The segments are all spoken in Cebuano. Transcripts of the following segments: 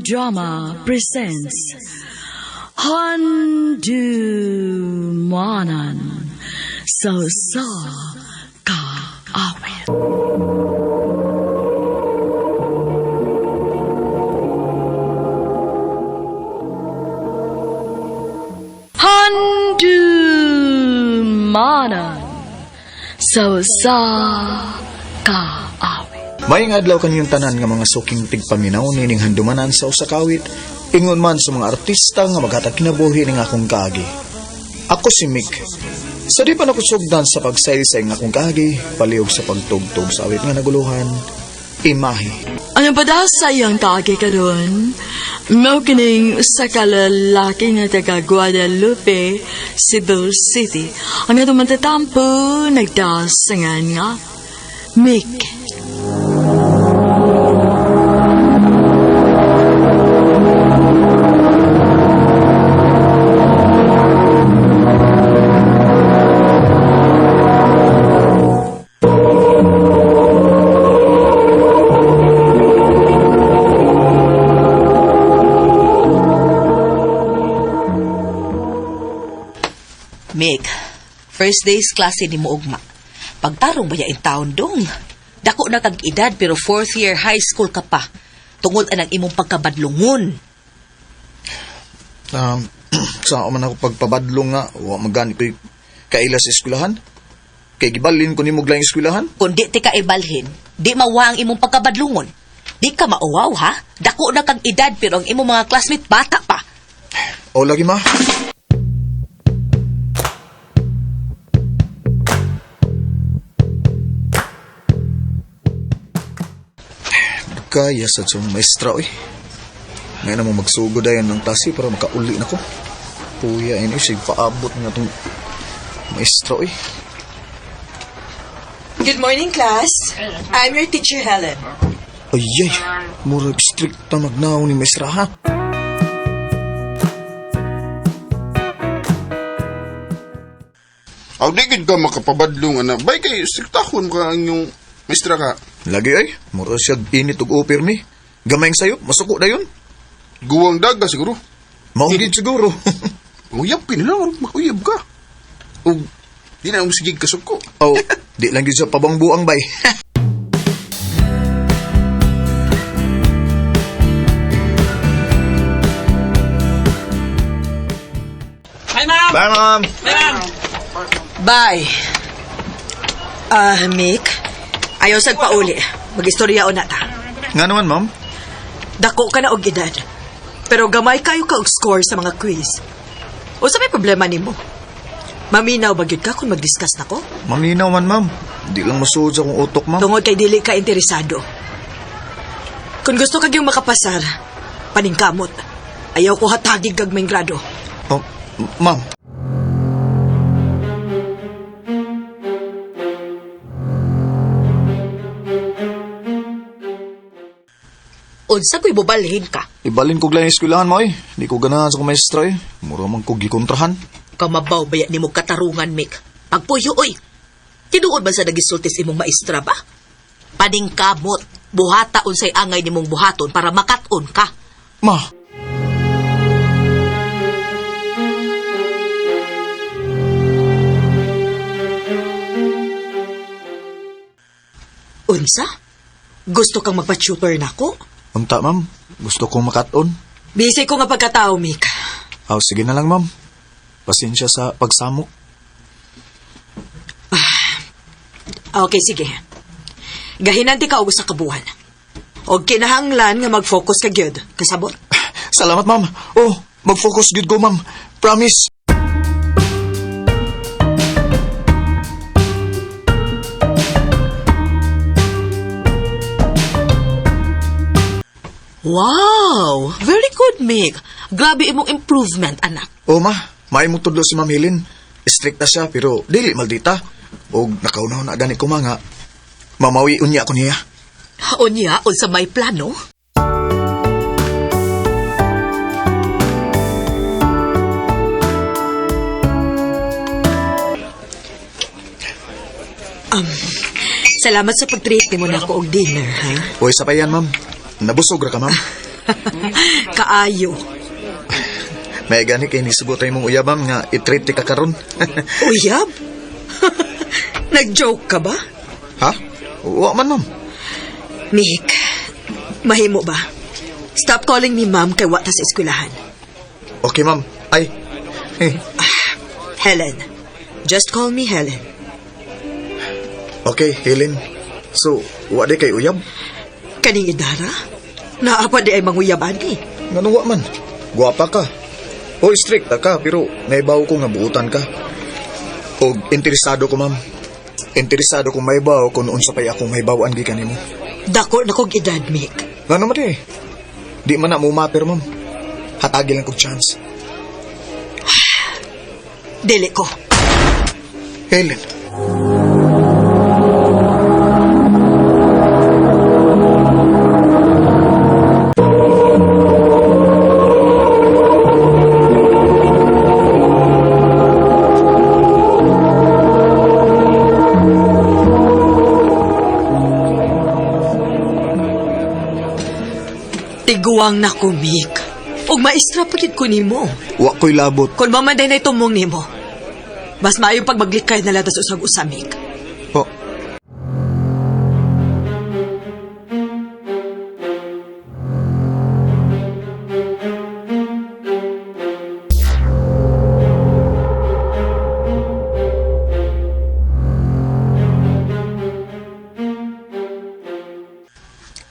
Drama presents Handumanan sa Usa Ka Awit. Handumanan sa Usa Ka Awit. Maayong adlaw kaninyong tanan nga mga suking tigpaminaw nining handumanan sa usa ka awit, ingon man sa mga artista nga maghatag kinabuhi ning akong kaagi. Ako si Mick. Sa di pa nakusugdan sa pagsaysay ng akong kaagi, palihog sa pagtugtog sa awit nga naguluhan, imahe. Ano ba daw sa iyang kaagi karon? Mao kining usa ka lalaki nga taga Guadalupe, Cebu City. Ang atong matatampo nagdasangan nga Mick. Mick, first day's klase ni mo ugma. Pagtarong ba in taon dong? Dako na kag edad pero fourth year high school ka pa. Tungod anang imong pagkabadlungon. Sa man ako pagpabadlong nga, wa magani ko'y kaila sa eskwelahan. Kay gibalin ko nimo laing eskwelahan. Kung di ti ka ibalhin, di mawa ang imong pagkabadlungon. Di ka mauwaw ha? Dako na kag edad pero ang imong mga classmate bata pa. O lagi ma. Kaya sa tiyong maestra, oy. Ngayon na mo magsugod ayon ng klase para makauli na ko. Puya, ini sig paabot nga itong maestra, oy. Good morning, class. I'm your teacher, Helen. Ay, ay, murag strict na magnaw ni maestra, ha? Aw, di gid ka makapabadlong, ana. Bay kay striktahon ka ang inyong maestra ka. Lagi, ay, murag siya init ug upir mi. Gamay ang sayop, masuko na yun. Guwang daga siguro. Maugid siguro. Uyab ka nila, makuyab ka. O, di na sige kasuko. Oh, di lang gyud sa pabangbuang bay. Hi, ma'am! Bye, ma'am. Ma'am! Bye. Ah, Mick. Ayaw sad pauli. Mag-istorya o na ta. Nga naman, ma'am. Dako ka na og edad. Pero gamay kayo ka og score sa mga quiz. Unsa may problema nimo? Maminaw ba gyud ka kung mag-discuss nako? Maminaw man, ma'am. Di lang masuod sa akong utok, ma'am. Tungod kay dili ka interesado. Kung gusto kag yung makapasar, paningkamot. Ayaw ko hatagig gagmayng grado. Oh, ma'am. Unsa ko'y bubalhin ka? Ibalin ko lang yung eskwelahan mo, eh. Di ko ganahan sa akong maestra, eh. Mura man ko gikontrahan. Kamabaw ba nimo katarungan, Mick? Pagpuyo, oy. Tinuod man sa nagisultis imong maestra ba? Paningkamot, buhata unsay angay nimong buhaton para makat-on ka. Ma! Unsa? Gusto kang magpa-tutor nako? Unta, ma'am. Gusto kong makaton. Busy ko nga pagkatao, Mick. Aw, sige na lang, ma'am. Pasensya sa pagsamok. Okay, sige. Gahinanti ka og usa ka buwan. Og kinahanglan nga mag-focus ka gyud. Kasabot? Salamat, ma'am. Oh, mag-focus gyud ko, ma'am. Promise. Wow! Very good, Mick. Grabe imong improvement, anak. Oh, ma. May mong tudlo si Ma'am Helen. Strict na siya, pero dili maldita. Og nakaunaw na gani ko, ma, nga. Mamawi unya ko niya. Unya, unsa may plano? Salamat sa pag-treat nimo nako og dinner, ha? Uy, sa pa yan, ma'am. Nabusog ra ka, ma'am. Kaayo. May gani kay nisugot ay mong uyab, ma'am, nga i-treat ti ka karon. Uyab? Nag-joke ka ba? Ha? Wa man, ma'am. Mick, mahimo ba? Stop calling me ma'am kay wa ta sa eskwelahan. Okay, ma'am. Ay. Helen. Just call me Helen. Okay, Helen. So, wa di kay uyab? Kaning idara? Naa pa diay manguyab ani. Ngano wa man? Guwapa ka. O strict ka, pero naibaw ko nga buutan ka. O interesado ko, ma'am. Interesado kong maibaw kung unsa pa'y akong mahibaw-an gikan nimo. Dako na kog edad, Mick. Ngano man di? Di man na mo matter, ma'am. Hatagi lang kog chance. Dili ko. Helen. Tiguang na ko, Mick. Ug maestra pa gid ko nimo. Wa ko'y labot. Kung mamanday na itumong nimo, mas maayo pag maglikay na latas usag usa, Mick. Oh.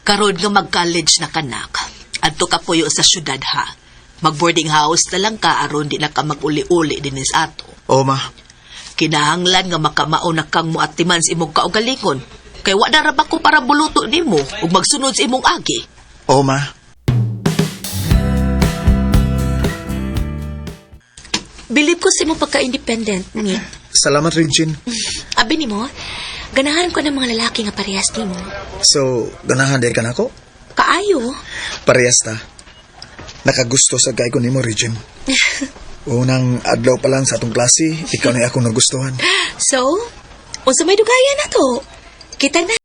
Karon nga mag-college na kanak. Adto ka puyo sa syudad ha. Mag-boarding house na lang ka aron di na ka mag-uli-uli dinhi sa ato. Oh, ma. Kinahanglan nga makamao na kang moatiman sa imong kaugalingon. Kay wa na ra ba ko para buluto nimo ug magsunod sa imong agi. Oh, ma. Bilib ko sa imong pagka-independent, Nick. Salamat, Regine. Abi nimo, ganahan ko ng mga lalaki nga parehas nimo. So, ganahan din ka na ako? Kaayo. Parehas ta. Nakagusto sa kay ko nimo, Regine. Unang adlaw pa lang sa atong klase, ikaw na akong nagustuhan. So, unsa may dugayan na to? Kita na.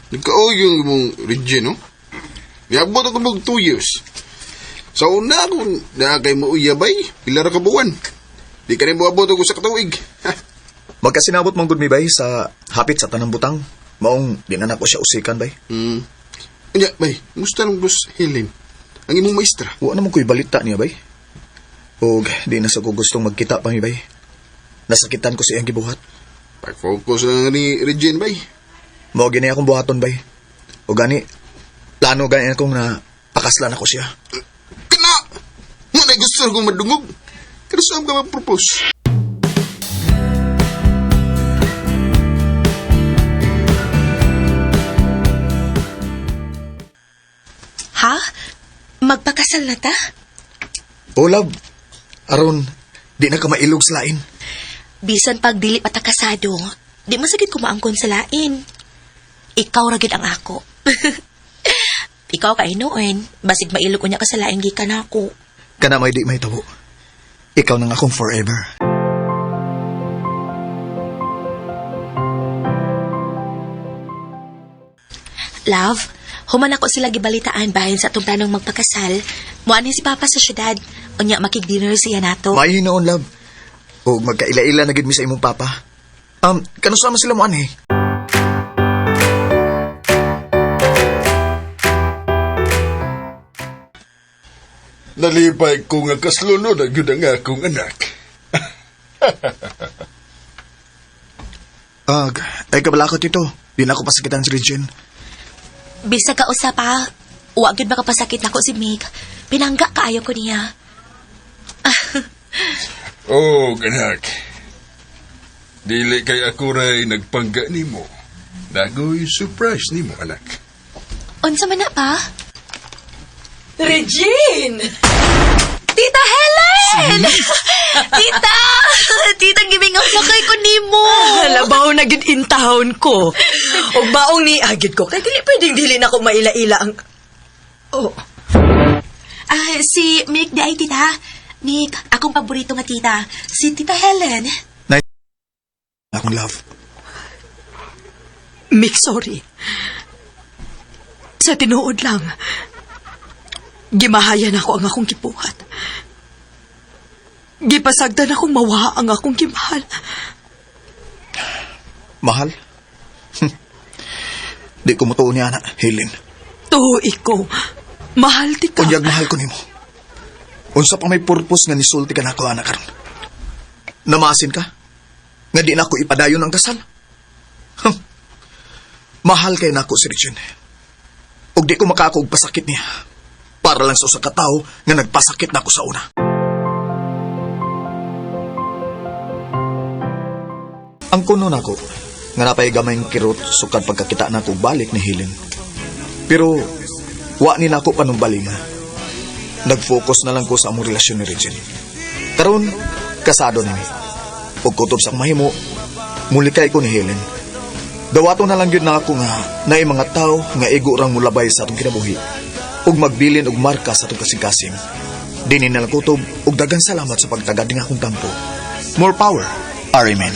Nagkaoy yung imong region, no? Niabot ako mag 2 years. Sa una, kung na kay mo uyabay, pila ra ka buwan. Di ka rin moabot og usa ka tuig. Ha. Magkasinabot mong good mi bay sa hapit sa tanang butang. Maong di na nako siya usikan bay. Unya, bay, musta nang boss Helen? Ang imong maestra. Wa naman ko'y balita niya bay. Og di na sa ko gustong magkita pa mi bay. Nasakitan ko sa iyang gibuhat. Pag-focus lang ni Regine, bay. Mao gini akong buhaton bay. O gani, plano gani akong na pakaslan ako siya. Kana! Mo na gusto kong madungog. Pero saan ka mag-propose? Ha? Magpakasal na ta? O love, aron di na ka mailog sa lain. Bisan pag dili pa ta kasado, di masakit kumaangkon sa lain. Ikaw ra gid ang ako. Ikaw kay noon, basig mailog unya ka sa lain gikan nako. Kana may di may tabo. Ikaw nang akong forever. Love, human ako sila gibalitaan bahin sa atong planong magpakasal. Muani si Papa sa syudad. Unya makig-dinner siya nato. May hinoon, love. O magkaila-ila na gid mi sa imong papa. Kanusa man sila mo anhi? Nalipay ko nga kaslunod ang yun ang akong anak. Ag, ay kabalakot ito. Di na ako pasakitan si Regine. Bisag ka usa pa, wa gyud makapasakit nako si Mick. Pinangga kaayo ko niya. Oh, anak. Dili kay ako ray nagpangga nimo. Nagoy surprise nimo, anak. Unsa man na pa? Regine! Tita Helen! Tita! Tita, gimingaw na kay ko nimo. Labaw na gid intahon ko. Ug baong ni agid ko. Kay dili pwedeng dili na ko maila-ila ang. Oh, Ah, si Mick di ay tita. Mick, akong paborito nga tita, si Tita Helen. Akong love. Mick, sorry. Sa tinuod lang, gimahayan ako ang akong gibuhat. Gipasagdan akong mawa ang akong gimahal. Mahal? Di ko mutuo niya, anak. Helen. Tuo ko, mahal ti ka. Unyag mahal ko nimo. Unsa pa may purpose nga nisulti ka nako anak karon? Namasin ka? Nga di nako ipadayon ang kasal? Huh. Mahal kay nako si Regine. Ug di ko makaako og pasakit niya. Para lang sa usa ka tawo nga nagpasakit nako sa una. Ang kuno nako nga napay gamayng kirot sukad pagkakita nako balik ni Helen. Pero wa ni nako panumbalinga. Nag-focus na lang ko sa among relasyon ni Regine. Karon, kasado nami. Ug kutob sa akong mahimo, mulikay ko ni Helen. Dawato na lang yun na ako nga naay mga tao nga igo rang mulabay sa atong kinabuhi ug magbilin og marka sa atong kasing-kasing. Dini na lang kutob ug daghang salamat sa pagtagad ning akong tampo. More power, Arimen.